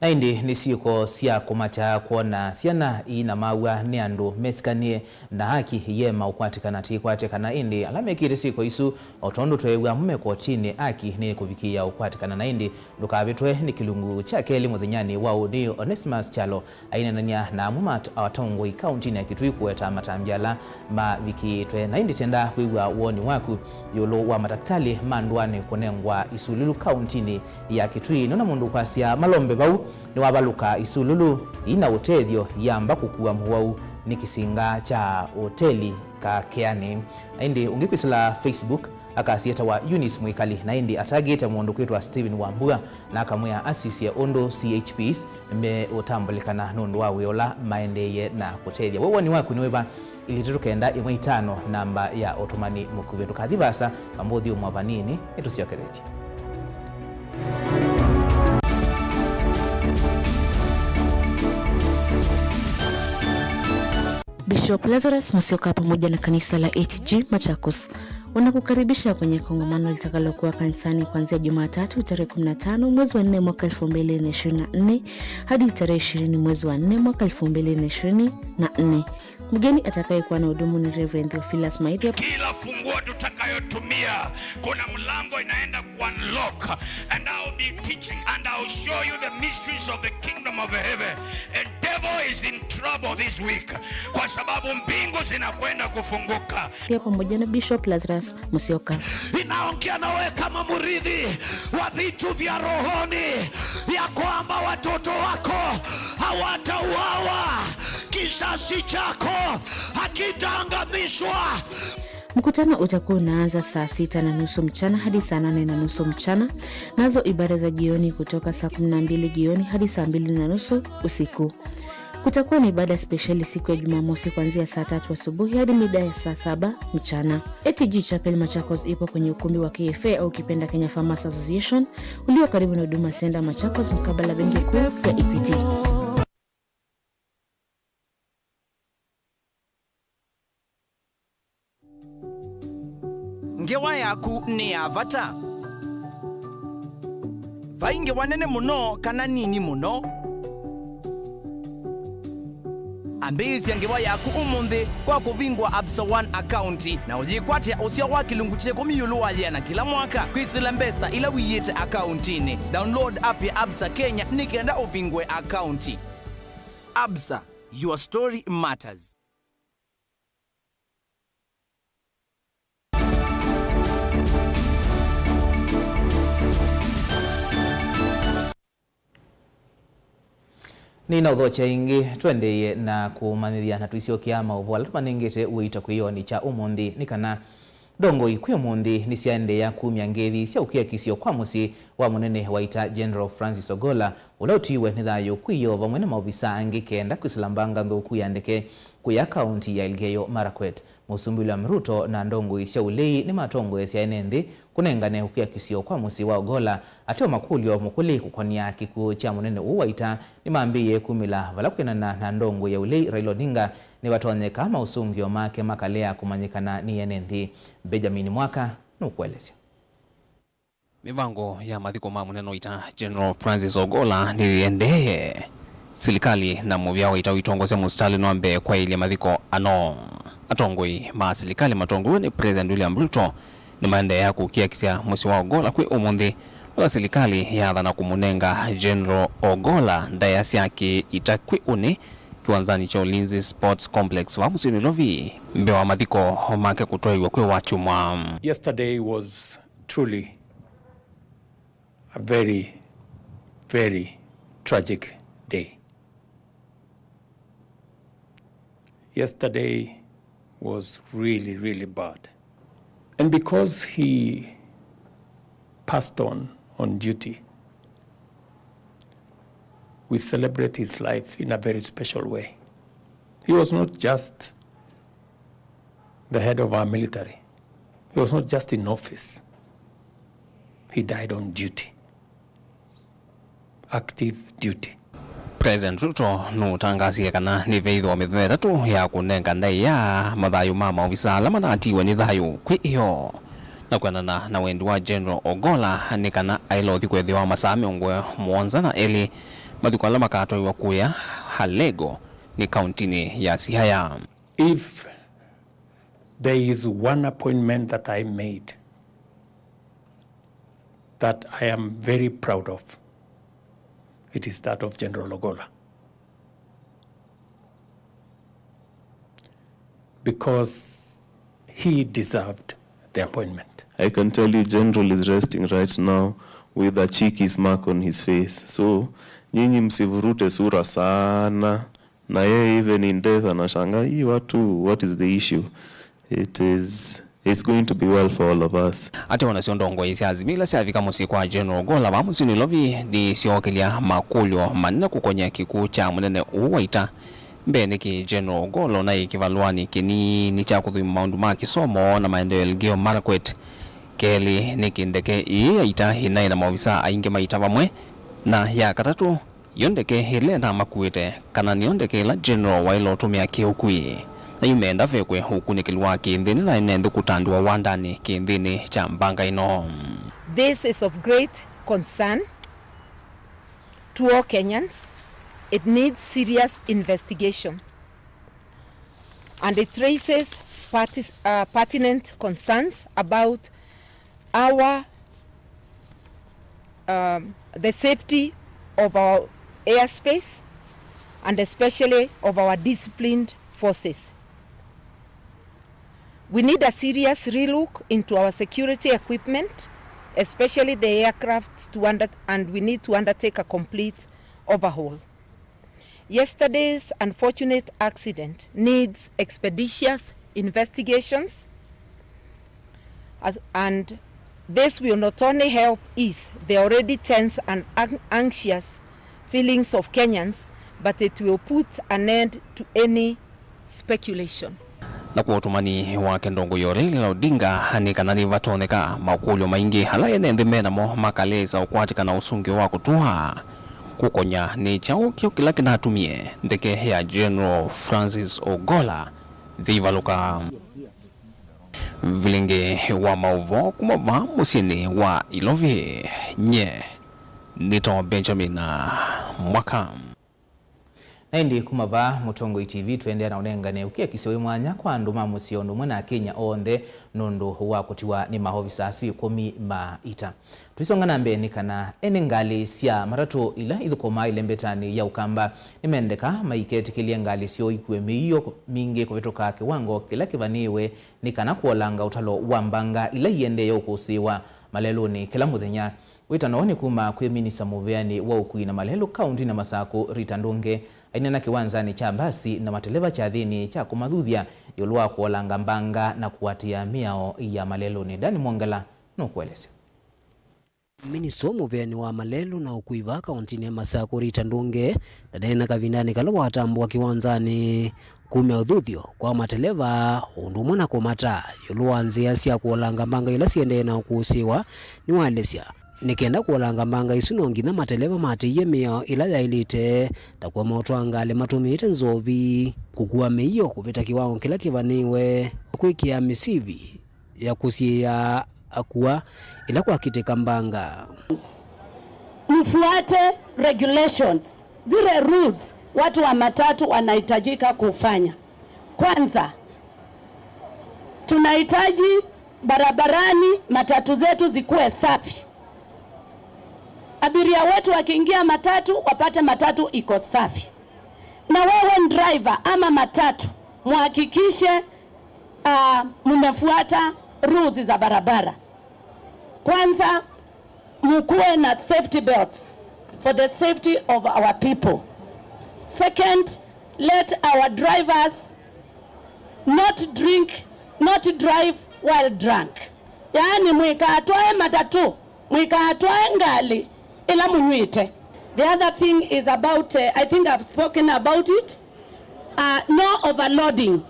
Na ĩndĩ nĩ syĩko sya kũmakya kwona syana iinamaw'a nĩ andũ mesikanĩe na aki iyema ũkwatĩkana tĩkwate kana ĩndĩ ala mekĩte syĩko isu, o tondũ tweew'a mo me kotinĩ, aki nĩ kũvikĩĩa ũkwatĩkana. Na ĩndĩ ndũkavĩtwe nĩ kĩlungu kya kelĩ mũthenyanĩ wa ũnĩ. Onesmus Kyalo aineenany'a na amwe ma at-, atongoi kauntinĩ ya Kitui kũweta matambya ala mavikĩĩtwe. Na ĩndĩ tenda kwĩw'a woni waku ĩũlũ wa matakĩtalĩ ma ndũanĩ kũnengwa isululu kauntinĩ ya Kitui. Nĩona mũndũ ũkwasya malombe vau nĩwavalũka isululu ina ũtethyo, yamba kũkua mũwau nĩ kĩsinga kya ũteli Kakeani. Na ĩndĩ ũngĩ kwĩsĩla Facebook, akasiĩtawa Eunice Mwikali, na ĩndĩ atagĩte mũndũ kwĩtwa Stephen Wambua, na akamwĩa asisye ũndũ C H Ps meũtambũlĩkana nũndũ wa wĩa ũla maendeeie na kũtethya. We woni waku nĩ wĩva? Ilĩ itatũ kenda ĩmwe itano namba ya ũtũmani mũkuvĩ. Ndũkathi vaasa, vambũthi ũmwe vanini, nĩtũsyokethetye. Bishop Lazarus Musyoka pamoja na kanisa la A T G Machakos wanakukaribisha kwenye kongamano litakalokuwa kanisani kuanzia Jumatatu tarehe kumi na tano mwezi wa nne mwaka elfu mbili na ishirini na nne hadi tarehe ishirini mwezi wa nne mwaka elfu mbili na ishirini na nne. Mgeni atakayekuwa na hudumu ni Reverend Theophilus Maithia. Kila funguo tutakayotumia, kuna mlango inaenda ku unlock, and I'll be teaching and I'll show you the mysteries of the kingdom of heaven. And devil is in trouble this week, kwa sababu mbingu zinakwenda kufunguka. Pia pamoja na Bishop Lazarus Musyoka. Inaongea na wewe kama mrithi wa vitu vya rohoni, ya kwamba watoto wako hawatauawa, kizazi chako hakitaangamizwa. Mkutano utakuwa unaanza saa sita na nusu mchana hadi saa nane na nusu mchana, nazo ibada za jioni kutoka saa kumi na mbili jioni hadi saa mbili na nusu usiku. Kutakuwa na ibada spesheli siku ya Jumamosi kuanzia saa tatu asubuhi hadi mida ya saa saba mchana. A T G Chapel Machakos ipo kwenye ukumbi wa K F A au ukipenda Kenya Farmers Association, ulio karibu na Huduma Center Machakos, mkabala benki kuu ya Equity. Ngewa yaku nĩ ya vata. Vai ngewa nene mũno kana nini mũno. Ambĩĩsya ngewa yaku ũmũnthĩ kwa kũvingũa Absa One account na ũyĩkwatĩa ũseo wa kĩlungu kya ĩkũmi ĩũlũ wa yĩana kĩla mwaka kwĩsĩla mbesa ila ũiĩte akauntinĩ. Download app ya Absa Kenya nĩ kenda ũvingũe akaunti. Absa, your story matters. Nĩnaũthokya ĩngĩ, tũendeeye na kũmanyĩthya na tũisyokea maũvoo ala tũmanengete ũito kwĩyonĩ kya ũmũnthĩ, nĩ kana ndongoi kwĩ ũmũnthĩ nĩsyaendeea kumya ngeithi sya ũkiakisyo kwa mũsyĩ wa mũnene wa ita General Francis Ogolla, ũla ũtiiwe nĩ thayũ kwĩ yo vamwe na maovisa angĩ kenda kwĩsĩla mbanga nthũku ya ndeke kũya kaunti ya Elgeyo Marakwet. Mũsumbĩ William Ruto na ndongoi sya ũlei nĩmatongoesye ene nthĩ kũnengane ũkiakisyo kwa mũsyĩ wa Ogolla. Ateo makũlyo mũkũlĩ kũkonia kĩkw'ũ kya mũnene ũũ wa ita nĩmambĩĩe kumĩla vala kwĩanana na ndongoi ya ũlei Raila Odinga nĩvatonyeka maũsũngĩo make makalea kũmanyĩkana nĩ ene nthĩ. Benjamin Mwaka nũkũelesya. Mĩvango ya mathiko ma mũnene wa ita General Francis Ogolla nĩyĩendee. Silikalĩ na mũvĩa wa ita ũitongosya mũsitalĩ nĩwambĩĩe kwaĩlya mathiko ano. Atongoi ma silikalĩ matongoew'e nĩ President William Ruto nĩmaendeea kũkiakisya mũsyĩ wa Ogolla kwĩ ũmũnthĩ, vala silikalĩ yaathana kũmũnenga General Ogolla ndaĩa sya kĩ-ita kwĩ ũnĩ kĩwanzanĩ kya Ulinzi Sports Complex vaa mũsyĩ Nairobi, mbee wa mathiko make kũtwaĩw'a kwĩ Wakyumwa. Yesterday was truly a very, very tragic day. Yesterday was really, really bad. And because he passed on, on duty, we celebrate his life in a very special way. He was not just the head of our military. He was not just in office. He died on duty. Active duty. President Ruto nũtangasie kana nĩveithĩwa mĩthenya ĩtatũ ya kũnenga ndaĩa mathayũ ma maovisa ala manatiwe nĩ thayũ kwĩ ĩyoo. Na kwendana na wendi wa General Ogolla nĩ kana aĩle ũthi kwĩthĩwa masaa mĩongo mũonza na elĩ mathiko ala makatwaĩwa kũya Alego nĩ kauntinĩ ya Siaya. If there is one appointment that I made that I am very proud of, it is that of General Ogolla. Because he deserved the appointment. I can tell you General is resting right now with a cheeky smirk on his face. So, nyinyi msivurute sura sana. Na yeye even in death anashangaa, "Hii watu, what is the issue?" It is, it's going to be well for all of us. Ate o nasyo ndongoi sya Azimio ila syavika mũsyĩ kwa General Ogolla vaa mũsyĩ Nairobi nĩsyookelya makũlyo manene kũkony'a kĩkw'ũ kya mũnene ũũ wa ita. Mbee, nĩkĩ General Ogolla ũnaĩ kĩvalũanĩ kĩnini kya kũthũima maũndũ ma kĩsomo na maendeeo Elgeyo Marakwet? Kelĩ, nĩkĩ ndeke ĩĩ ya ita ĩnaĩ na maovisa aingĩ ma ita vamwe? Na ya katatũ, yo ndeke ĩla ĩnamakuĩte, kana nĩyo ndeke ĩla General waĩle ũtũmĩa kĩ-ũkui? Na yu meenda vekwe ũkunĩkĩli wa kĩ-nthĩnĩ na ene nthĩ kũtandĩwa wandanĩ kĩ-nthĩnĩ kya mbanga ĩno. This is of great concern to all Kenyans. It needs serious investigation and it raises partis-, uh, pertinent concerns about our, um, the safety of our airspace and especially of our disciplined forces. We need a serious relook into our security equipment, especially the aircraft, to under-, and we need to undertake a complete overhaul. Yesterday's unfortunate accident needs expeditious investigations, as, and this will not only help ease the already tense and an-, anxious feelings of Kenyans, but it will put an end to any speculation. Na kwa ũtũmani wake ndongoi Raila Odinga nĩ kana nĩvatonyeka makũlyo maingĩ ala ene nthĩ me namo makalesa ũkwatĩka na ũsũngĩo wa kũtũa. Kũkonya nĩ kyaũ kĩo kĩla kĩnatumie ndeke ya General Francis Ogolla yĩivalũka? Vilingĩ wa maũvoo kuma vaa mũsyĩnĩ wa Ilovi, nye nĩtawa Benjamin Mwaka. Na ĩndĩ kuma vaa Mũtongoi T V tũendeea na ũnengane ũkiakisyo wĩ mwanya kwa andũ ma mũsyĩ o ũndũ ũmwe na Akenya onthe nũndũ wa kũtiwa nĩ maovisa asu ĩkũmi ma ita. Tũisonga na mbee nĩ kana ene ngalĩ sya matatũ ila ithũkũmaa ĩlembetanĩ ya Ũkamba nĩmendeka maiketĩkĩlye ngalĩ syoo ikue mĩio mingĩ kũvĩtũka kĩwango kĩla kĩvanĩĩwe nĩ kana kũolanga ũtalo wa mbanga ila iendee ũkũsĩĩwa malelũnĩ kĩla mũthenya. Wĩtano nĩ kuma kwĩ minista mũvĩanĩ wa ũkui na malelũ kaũntinĩ ya Masakũ, Rita Ndũnge, aineena kĩwanzanĩ kya mbasi na mateleva kyathĩnĩ kya kũmathuthya ĩũlũ wa kũolanga mbanga na kũatĩĩa mĩao ya malelũnĩ. Dan Mwongela nũkũelesya. Minista mũvĩanĩ wa malelũ na ũkui vaa kaũntinĩ ya Masakũ, Rita Ndũnge, ndaneena kavindanĩ kala watambũa kĩwanzanĩ Kumya ũthuthyo kwa mateleva ũndũ ũmwe na kũmata ĩũlũ wa nzĩa sya kũolanga mbanga ila siendee na ũkũsĩĩwa nĩwaelesya, nĩ kenda kũolanga mbanga isu no nginya mateleva matĩĩe mĩao ĩla yaĩlĩte, ta kũema ũtwaa ngalĩ matũmĩĩte nzovi, kũkua mĩio kũvĩta kĩwango kĩla kĩvanĩĩwe, kwĩkĩa mĩsivi ya kũsiĩĩa akua ĩla kwakitĩka mbanga. Mfuate regulations, zile rules watu wa matatu wanahitajika kufanya. Kwanza, tunahitaji barabarani matatu zetu zikuwe safi. Abiria wetu wakiingia matatu, wapate matatu iko safi. Na wewe driver ama matatu, muhakikishe, ah, mumefuata rules za barabara. Kwanza, mukuwe na safety belts for the safety of our people. Second, let our drivers not drink, not drive while drunk. Yaani, mwikatwae matatu, mwikatwae ngalĩ ĩla mũnyw'ĩte. The other thing is about, uh, I think I've spoken about it, uh, no overloading.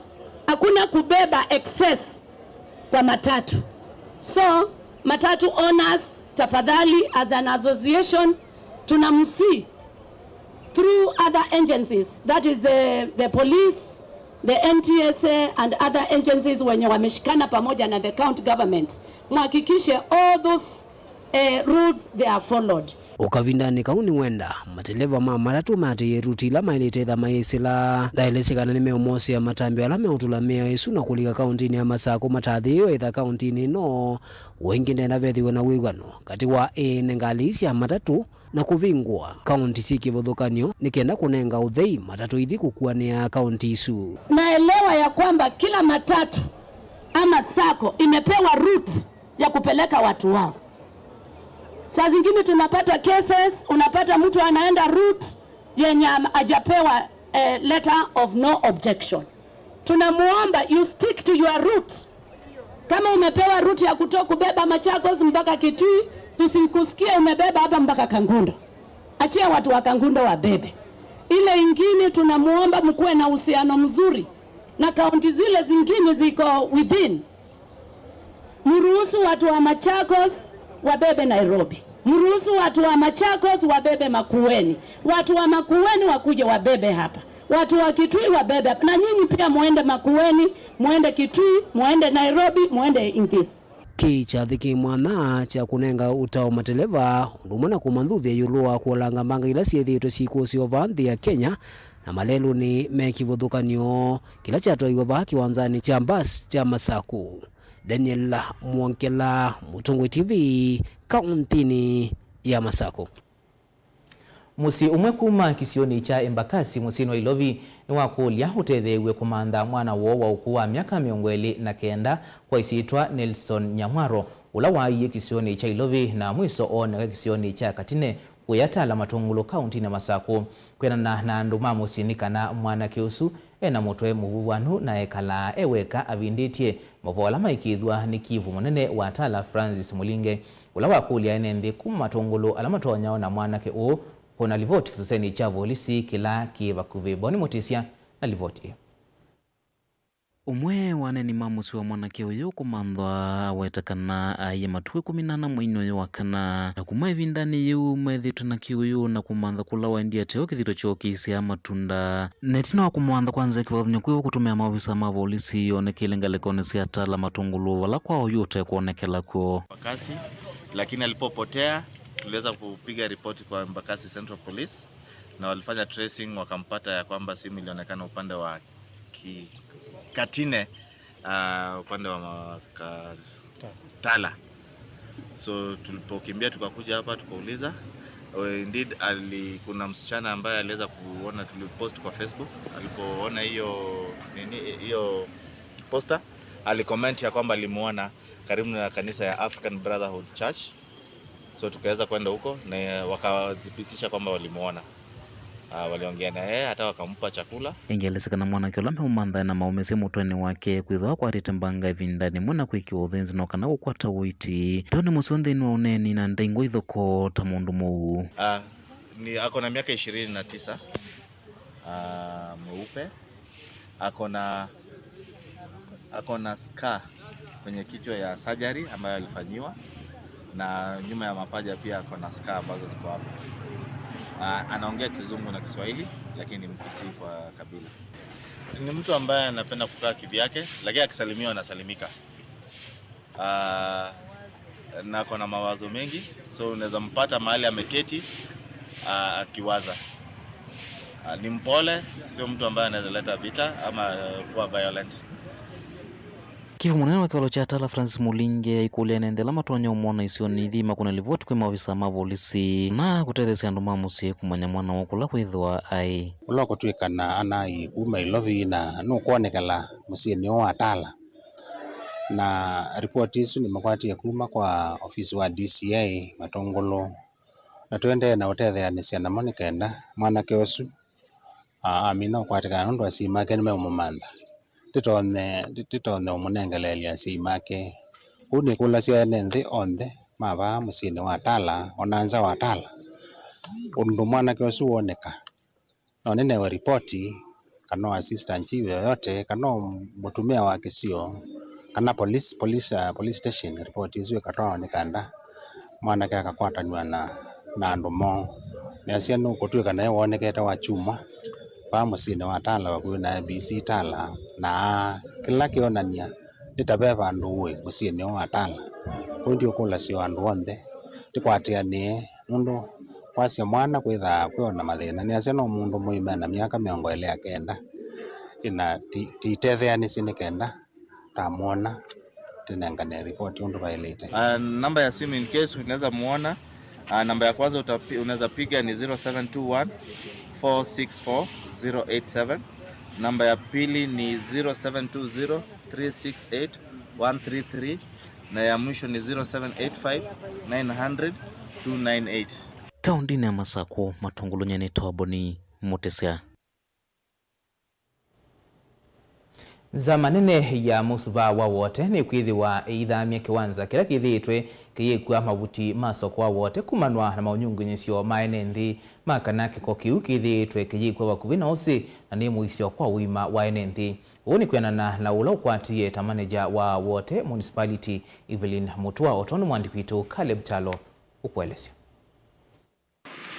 Hakuna kubeba excess kwa matatu. So, matatu owners, tafadhali, as an association, tunamsihi through other agencies, that is the, the police, the N T S A and other agencies wenye wameshikana pamoja na the county government, muhakikishe all those, eh, rules they are followed. O kavindanĩ kau nĩwenda mateleva ma matatũ matĩĩe ruti ila maĩlĩte ĩtha mayĩsĩla. Ndaelesye kana nĩmeũmosea matambya ala meũtũla mĩao ĩsu na kũlika kauntinĩ ya Masakũ matathĩĩwe ĩtha kauntinĩ ĩno. O ĩngĩ ndenda vethĩwe na wĩw'ano katĩ wa ene ngalĩ ii sya matatũ na kũvingũa kaunti syĩ kĩvathũkany'o nĩ kenda kũnenga ũthei matatũ ithi kũkuanĩa kaunti isu. Naelewa ya kwamba kila matatu ama sacco imepewa route ya kupeleka watu wao. Saa zingine tunapata cases, unapata mtu anaenda route yenye am-, hajapewa, eh, letter of no objection. Tunamuomba you stick to your route. Kama umepewa route ya kutoka kubeba Machakos mpaka Kitui, tusikusikie umebeba hapa mpaka Kangundo. Achia watu wa Kangundo wabebe. Ile ingine, tunamuomba mkuwe na uhusiano mzuri na kaunti zile zingine ziko within. Mruhusu watu wa Machakos wabebe Nairobi. Mruhusu watu wa Machakos wabebe Makueni. Watu wa Makueni wakuje wabebe hapa. Watu wa Kitui wabebe hapa. Na nyinyi pia muende Makueni, muende Kitui, muende Nairobi, muende Ingisi. Kĩĩ kyathĩ kĩ mwanya kya kũnenga ũtao mateleva ũndũ ũmwe na kũmanthuthya ĩũlũ wa kũolanga mbanga ila syĩthĩĩtwe syĩkũsĩwa vaa nthĩ ya Kenya na malelũnĩ me kĩvathũkany'o kĩla kyatwaiwe vaa kĩwanzanĩ kya mbasi kya Masakũ. Daniel Mwongela, Mũtongoi T V, kauntinĩ ya Masakũ. Mũsyĩ ũmwe kuma kĩsionĩ kya Embakasi mũsyĩnĩ wa Ilovi nĩwakũlya ũtetheew'e kũmantha mwana woo wa ũkũũ wa myaka mĩongo ĩlĩ na kenda kwa ĩsyĩtwa Nelson Nyamwaro, ũla waaie kĩsionĩ kya Ilovi na mwiso ooneka kĩsionĩ kya Katine kũya Tala Matũngũlũ, kauntinĩ ya Masakũ. Kwĩanana na andũ ma mũsyĩ nĩ kana mwanake ũsu e na mũtwe mũvuvanu na ekalaa e weka avindĩtye mavola maikĩĩthw'a nĩ kivu mũnene wa Tala Francis Mũlinge, ũla wakũlya ene nthĩ kuma Matũngũlũ ala matonya ona mwanake ũũ kũna livoti kĩsesenĩ kya volisi kĩla kĩ vakuvĩ. Boni Mũtĩsya na livoti ĩĩ. Ũmwe wa aneeni ma mũsyĩ wa mwanake ũyũ kũmanthwa aweta kana aie matukũ ĩkũmi na ana mweinĩ ũyũ wa kana, na kuma ĩvindanĩ yĩu methĩĩtwe na kĩũyũ na kũmantha kũla waendie ateo kĩthito kyoo kĩisyaa matunda. Na ĩtina wa kũmantha kwa nzĩa ya kĩvathũkany'o kwĩwa kũtũmĩa maovisa ma volisi, onekeile ngalĩkonĩ sya Tala Matũngũlũ vala kwao yu ũtekwonekela kw'o. Embakasi, lakini alipopotea, tuliweza kupiga ripoti kwa Embakasi Central Police na walifanya tracing, wakampata ya kwamba simu ilionekana upande wa ki-, Katine, ah, upande wa maka-, Tala. So tulipokimbia tukakuja hapa tukauliza. Oh, indeed, ali-, kuna msichana ambaye aliweza kuona, tulipost kwa Facebook, alipoona hiyo nini, hiyo poster, alicomment ya kwamba alimuona karibu na kanisa ya African Brotherhood Church. So tukaweza kwenda huko na wakathibitisha kwamba walimuona. Ah, waliongea na yeye, hata wakampa chakula. Ĩngĩ aelesya kana mwanake ũla meũmantha ena maũmĩsye mũtwenĩ wake kwĩthĩwa akwatĩte mbanga ĩvindanĩ ĩmwe na kwĩkĩwa ũthĩnzi no kana kũkwata ũiiti. Teo nĩ mũseo nthĩnĩ wa ũneeni na ndaingwa ithokoo ta mũndũ mũuu. Ah, ni, ako na miaka ishirini na tisa. Ah, mweupe. Ako na, ako na scar kwenye kichwa ya surgery ambayo alifanyiwa, na nyuma ya mapaja pia ako na scar ambazo ziko hapo. Ah, anaongea Kizungu na Kiswahili, lakini ni Mkisii kwa kabila. Ni mtu ambaye anapenda kukaa kivyake, lakini akisalimiwa anasalimika. Ah, na ako na mawazo mengi, so unaweza mpata mahali ameketi, ah, akiwaza. Ah, ni mpole, sio mtu ambaye anaweza leta vita ama, eh, kuwa violent. Chifu mũnene wa kĩvalo kya Tala, Francis Mulinge, aikũlya ene nthĩ ala matonya ũmwona isionĩ ithi makũne livoti kwĩ maovisa ma volisi na kũtetheesya andũ ma mũsyĩ kũmanya mwana woo kũla kwĩthĩwa aĩ. Ũla ũkũtw'ĩkana anaĩ kuma Ilovi na nũkwonekela mũsyĩnĩ ũũ wa Tala. Na ripoti isu nĩmakwatie kuma kwa ofisi wa D C I Matũngũlũ, na tũendee na ũtetheanĩsya namo nĩ kenda mwanake ũsu, a, amina ũkwatĩkana nũndũ asyai make nĩmeũmũmantha. Tĩtonye, tĩ-, tĩtonye ũmũnengeleelya asyai make. Kũu nĩkũlasya ene nthĩ onthe ma vaa mũsyĩnĩ wa Tala, o na nza wa Tala, ũndũ mwanake ũsu woneka. No nĩnewe ripoti, kana o assistant chief yoyote, kana o mũtumĩa wa kĩsio, kana police, police, uh, police station, ripoti ĩsu ĩkatwawa nĩ kenda mwanake akakwatanw'a na, na andũ moo. Measya nũkũtw'ĩka naĩ wonekete wa kyumwa vaa mũsyĩnĩ wa Tala vakuvĩ na A B C Tala, na kĩla kĩonany'a nĩ ta ve vandũ ũĩ mũsyĩnĩ ũũ wa Tala. Kũu ndiũkũlasya o andũ onthe tĩkwatĩanĩe, nũndũ kwasya mwana kwĩthaa kwĩ o na mathĩna. Nĩasya no mũndũ mũima ena myaka mĩongo ĩlĩ na kenda, ĩna ti-, tĩitetheanĩsye nĩ kenda tamwona tĩnengane ripoti ũndũ vaĩlĩte. Ah, namba ya simu in case unaweza muona, ah, namba ya kwanza utapi-, unaweza piga ni zero seven two one, four six four, zero eight seven. Namba ya pili ni zero seven two zero, three six eight, one three three, na ya mwisho ni zero seven eight five, nine hundred, two nine eight. Kaũntĩnĩ ya Masakũ, Matũngũlũ, nyie nĩtawa Boni Mũtĩsya. Nzama nene ya mũsuvaa wa Wote nĩkwĩthĩwa ĩithamya kĩwanza kĩla kĩthĩĩtwe kĩyĩkw'a mavuti ma soko wa Wote kumanwa na maũnyungunyĩsyo ma ene nthĩ ma kana kĩko kĩu kĩthĩĩtwe kĩyĩkw'a vakuvĩ na ũsĩ na nĩ mũisyo kwa ũima wa ene nthĩ. Ũu nĩ kwĩanana na ũla ũkwatĩĩe ta maneja wa Wote Municipality, Evelyn Mutua, o tondũ mwandĩki witũ Caleb Kyalo ũkũelesya.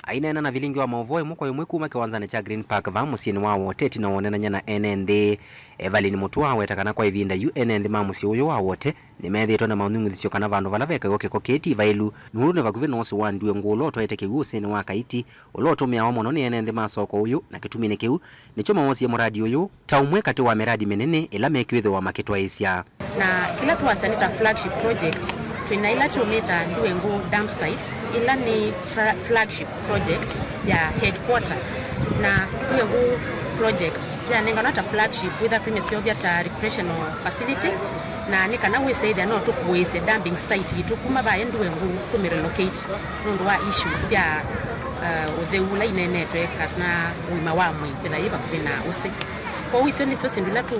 Aineena na vilingi wa maũvoo ĩmwe kwa ĩmwe kuma kĩwanzanĩ kya Green Park vaa mũsyĩnĩ wa Wote ĩtina wa ũneenany'a na ene nthĩ, Evelyn Mutua aweta kana kwa ĩvinda yu ene nthĩ ma mũsyĩ ũyũ wa Wote nĩmethĩĩtwe na maũnyungunyĩsyo kana vandũ vala vekaiwa kĩko kĩĩ ti vaĩlu, nũndũ nĩ vakuvĩ na ũsĩ wa Ndue Ngũ ũla ũtwaĩte kĩw'ũ ũsĩnĩ wa Kaiti, ũla ũtũmĩawa mũno nĩ ene nthĩ ma soko ũyũ, na kĩtuminĩ kĩu nĩkyo mawosie mũradi ũyũ ta ũmwe katĩ wa mĩradi mĩnene ĩla mekwĩthĩwa makĩtwaĩĩsya. Na kĩla twasya nĩ ta flagship project, twĩ na ĩla tũmĩtaa Ndue Ngũ dump site, ĩla nĩ fra-, flagship project ya headquarter. Na Ndue Ngũ project yanenganwa ta flagship, wĩtha twĩmĩseũvya ta recreational facility, na nĩ kana wĩsĩ ĩthĩa no tũkũĩsye dumping site yitũ kuma vaĩ Ndue Ngũ tũmĩ relocate nũndũ wa issues sya, uh, ũtheu ũla ineenetwe kana ũima wa mwĩĩ kwĩtha yĩ vakuvĩ na ũsĩ. Kwoou isu nĩsyo syĩndũ ila tũ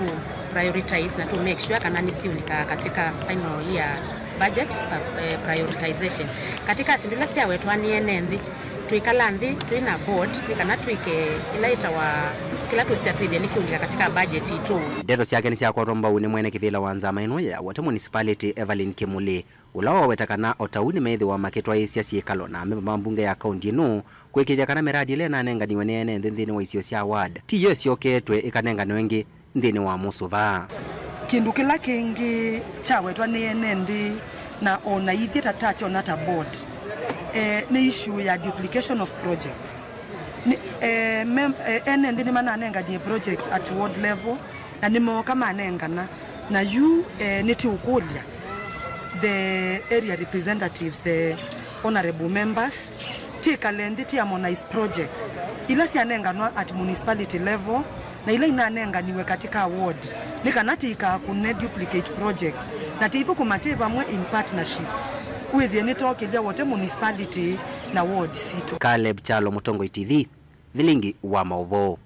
prioritize na tũ make sure kana nĩsiũlĩkaa katika final year budget, pa-, eh, prioritization. Katika syĩndũ ila syawetwa nĩ ene nthĩ, twĩkala nthĩ twĩ na board nĩ kana twĩke ĩla ĩtawa kĩla tũsya twĩthĩe nĩkĩũlĩka katika budget itũ. Ndeto syake nĩsyakwatwa mbau nĩ mwene kĩvĩla wa nzama ĩno ya Wote Municipality, Evelyn Kĩmũlĩ, ũla waweta kana o ta ũu nĩmeĩthĩwa makĩtwaĩĩsya syĩkalo na amemba ma mbunge ya kaunti ĩno kũĩkĩĩthya kana mĩradi ĩla ĩnanenganiwe nĩ ene nthĩ nthĩnĩ wa isio sya ward tiyo ĩsyoketwe ĩkanenganwe ĩngĩ nthĩnĩ wa mũsũva. Kĩndũ kĩla kĩngĩ kyawetwa nĩ ene nthĩ na o na ithyĩ ta takyona ta board, eh, nĩ issue ya duplication of projects. Nĩ, eh, mem-, eh, ene nthĩ nĩmananenganie projects at ward level, na nĩmooka manengana. Na yu, eh, nĩtĩũkũlya the area representatives, the honorable members, tĩkale nthĩ tĩ harmonize projects ila syanenganwa at municipality level na ila inanenganiwe katika ward, nĩ kana tĩikakũne duplicate projects, na tĩithũkũma tĩ vamwe in partnership, wĩthĩe nĩtokĩlya Wote municipality na ward sitũ. Caleb Kyalo, Mũtongoi T V, vilingi wa maũvoo.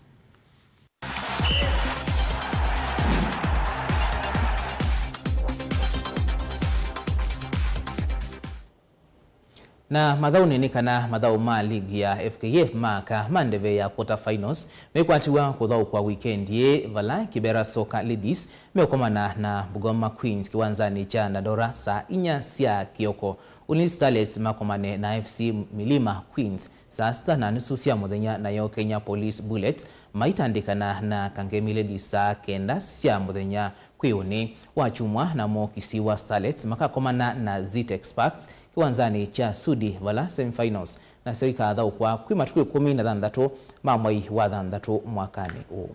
Na mathaũnĩ nĩ kana mathaũ ma ligi ya F K F ma aka ma ndeve ya quarter finals mekwatiwa kũthaũkwa wikendi ĩĩ, vala Kibera Soccer Ladies meũkomana na Bungoma Queens kĩwanzanĩ kya Dandora saa inya sya kĩoko. Ulinzi Starlets makomane na F C Milima Queens saa sita na nusu sya mũthenya, nayo Kenya Police Bullets maitandĩkana na Kangemi Ladies saa kenda sya mũthenya. Kwĩ ũnĩ wa kyumwa, namo Kisiwa Starlets makakomana na Zitex Sparks kĩwanzanĩ kya Sudi, vala semifinals nasyo ikathaũkwa kwĩ matukũ ĩkũmi na thanthatũ ma mwai wa thanthatũ mwakanĩ ũũ.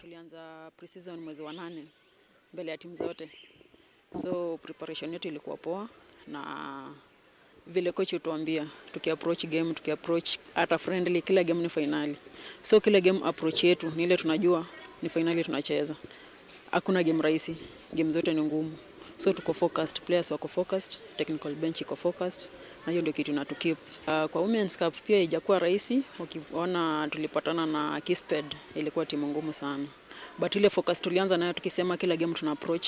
Tulianza pre-season mwezi wa nane mbele ya timu zote, so preparation yetu ilikuwa poa na vile coach hutuambia, tukiapproach game, tukiapproach hata friendly, kila game ni finali. So kila game approach yetu ni ile tunajua ni finali tunacheza. Hakuna game rahisi, game zote ni ngumu. So tuko focused, players wako focused, technical bench iko focused, na hiyo ndio kitu inatukeep. Uh, kwa Women's Cup pia haijakuwa rahisi, ukiona tulipatana na Kisped, ilikuwa timu ngumu sana. But ile focus tulianza nayo tukisema kila game tuna approach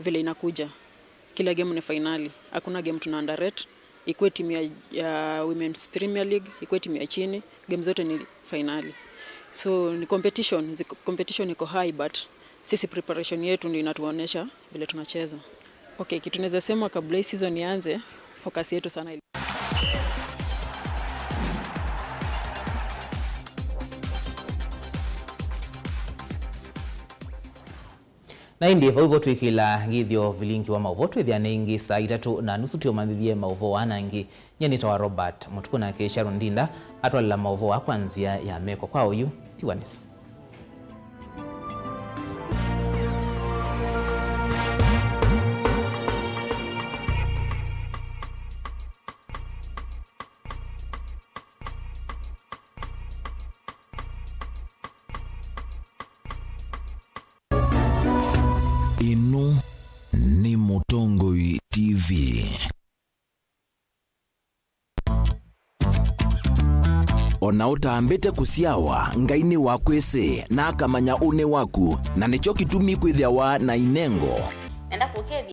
vile inakuja. Kila game ni finali. Hakuna game tuna underrate. Ikuwe timu ya, ya Women's Premier League, ikuwe timu ya chini, game zote ni finali. So ni competition, ziko- competition iko high, but sisi preparation yetu ndio inatuonesha vile tunacheza. Okay, kitu naweza sema kabla hii season ianze, focus yetu sana ili- Na ĩndĩ vau vo twĩkĩla ngĩthyo vilingi wa maũvoo, twĩthĩane ĩngĩ saa itatũ na nusu tũmanthĩthye maũvoo aa na angĩ. Nyie nĩtawa Robert Mũtukũ, nake Sharon Ndinda atwalĩla maũvoo aa kwa nzĩa ya meko. Kwa oyu, tiwa nesa. Ĩno nĩ Mũtongoi T V. O na ũtambĩte kũsyawa, Ngai nĩwakwĩsĩ, na akamanya ũnĩ waku, na nĩkyo kĩtumi kwĩthĩawa na inengo. Nenda kũkethya